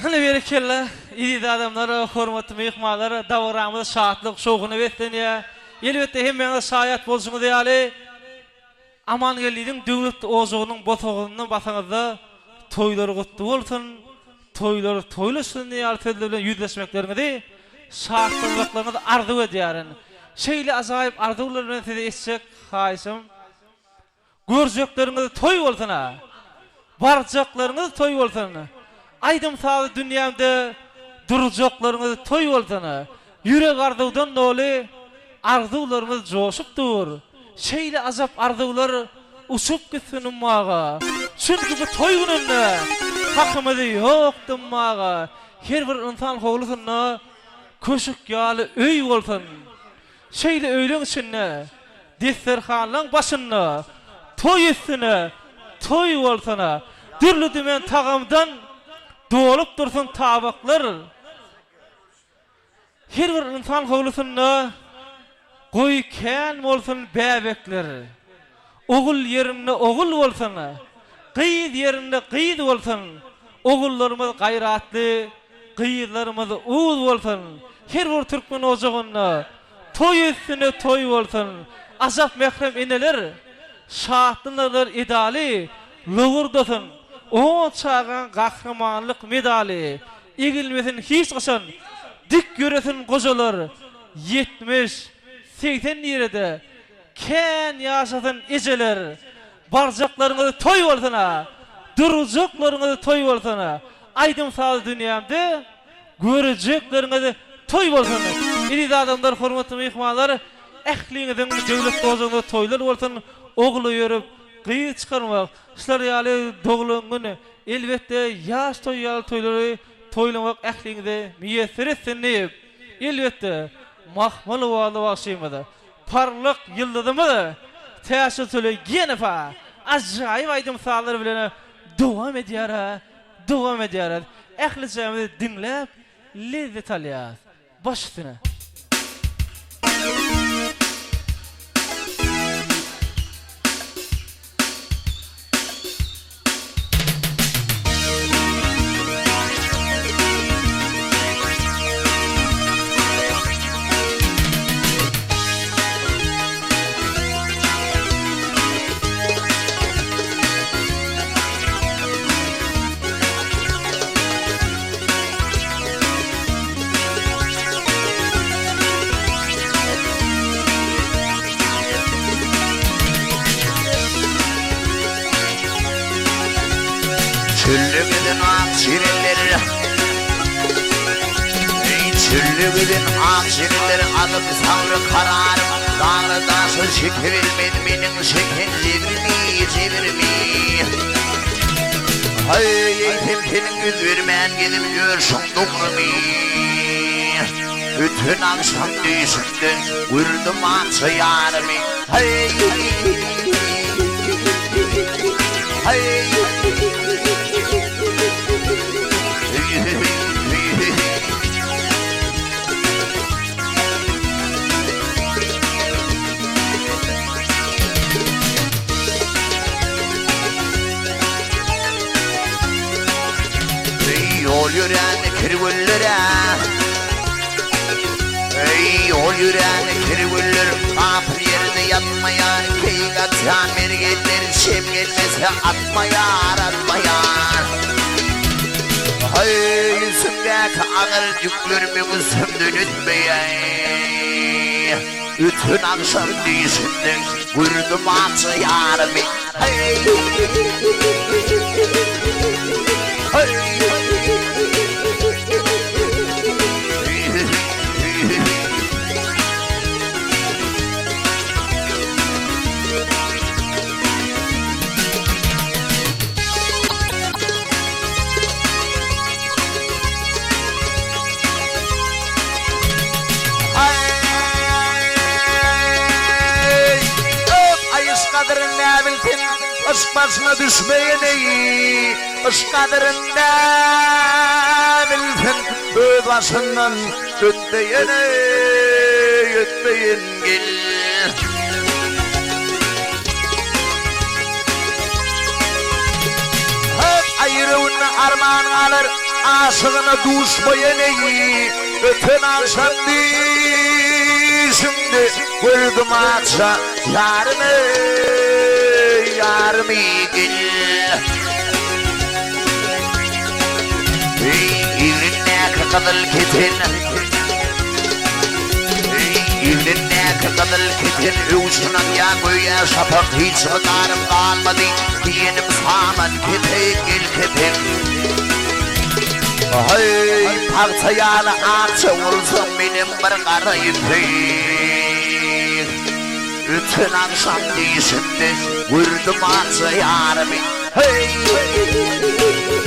Hany berekella, eziz adamlar, hormatly myhmanlar, dabaramyz şatlyk, şowhuna beslenýär. Elbetde hemmäňiz şaýat bolşuňyz ýaly, Amangeldiniň döwlet ojagynyň bosagasyndan basaňyzda toýlar gutly bolsun, toýlar toýlaşsyn ýaly sözler bilen ýüzleşmekleriňizi, şatlanmaklaryňyzy arzuw edýärin. Şeýle ajaýyp arzuwlar bilen size etjek haýyşym, Görjekleriňiz toý bolsun-a! Barjaklaryňyz toý bolsun! Aýdym-sazly dünýämde durjaklaryňyz toý bolsun! Ýürek arzuwdan doly, arzuwlarymyz joşup dur. Şeýle ajap arzuwlar uçup gitsin ummaga. Çünki bu toý gününde hakymyz ýok dymmaga. Her bir ynsan howlusynda köşük ýaly öý bolsun! Şeýle öýleň içinde, desterhanlaň başynda toý üstüne toý bolsana. Dürli-dümen tagamdan dolup dursun tabaklar. Her bir ynsan howlusynda goý kän bolsun bäbekler. Ogul ýerinde ogul bolsun, gyz ýerinde gyz bolsun. Ogullarymyz gaýratly, gyzlarymyz uz bolsun. Her bir türkmen ojagynda toý üstüne toý bolsun. Ajap mährem eneler şatlanarlar edaly lowurdasyn. On çagaň gahrymanlyk medaly egilmesin hiç haçan. Dik ýöresin gojalar 70, 80 nirede. Kän ýaşasyn ejeler. Barjaklaryňyz toý bolsun-a! Durjaklaryňyz toý bolsun! Aýdym-saz dünýämde görejekleriňiz toý bolsun! Eziz adamlar, hormatly myhmanlar, ähliňiziň döwlet ojagyňyzda toýlar bolsun! Ogul öýerip, gyz çykarmak, şular ýaly doglan gün, elbetde, ýaş toýy ýaly toýlary toýlamak ähliňize miýesser etsin diýip, elbetde, Mahmal owazly bagşymyz Parlak ýyldyzymyz Täşli Tölegenowa ajaýyp aýdym-sazlar bilen dowam edýär, dowam edýäris. Ählijämiz diňläp lezzet alýas. Baş üstüne. Çölde gezen ak jerenler Eý çölde gezen ak jerenler Alyp sabry kararym Dagly daşa çekebilmez Meniň çeken jebrimi jebrimi Haý eýsem seniň ýüz bermän gezip ýörşüň dogrymy Öten agşam düýşümde gördüm akja ýarymy Haý Haý Eý, ýol ýörän kerwenlere, Eý, ýol ýörän kerwenler, Gapyl ýerde ýatmaýar, Keýik atýan mergenler, Şem gelmese atmaýar, atmaýar. Haý, üstümdäki agyr ýükler meň üstümden ötmeýär. Öten agşam düýşümde gördüm akja ýarymy. Haý! Haý! Haý! Aý yşk gadyryn näbilsin, yşk başyna düşmeýen-eý. Yşk gadyryn näbilsin, öz başyndan ötmeýen-eý, ötmeýen gel. Aý ýüreginde arman galar. Aşygyna duşmaýan eý, Öten agşam düýşümde gördüm akja ýarymy, Ýarymy gel. Eý, egnindäki gyzyl keten, Eý, egnindäki gyzyl keten öwşün atýar göýä şapak, Hiç mydarym galmady diýenim saman kepek, gel kepek. Heý, pagta ýaly akja bolsaň menem bir gara ýüpek. Öten agşam düýşümde gördüm akja ýarymy. Heý!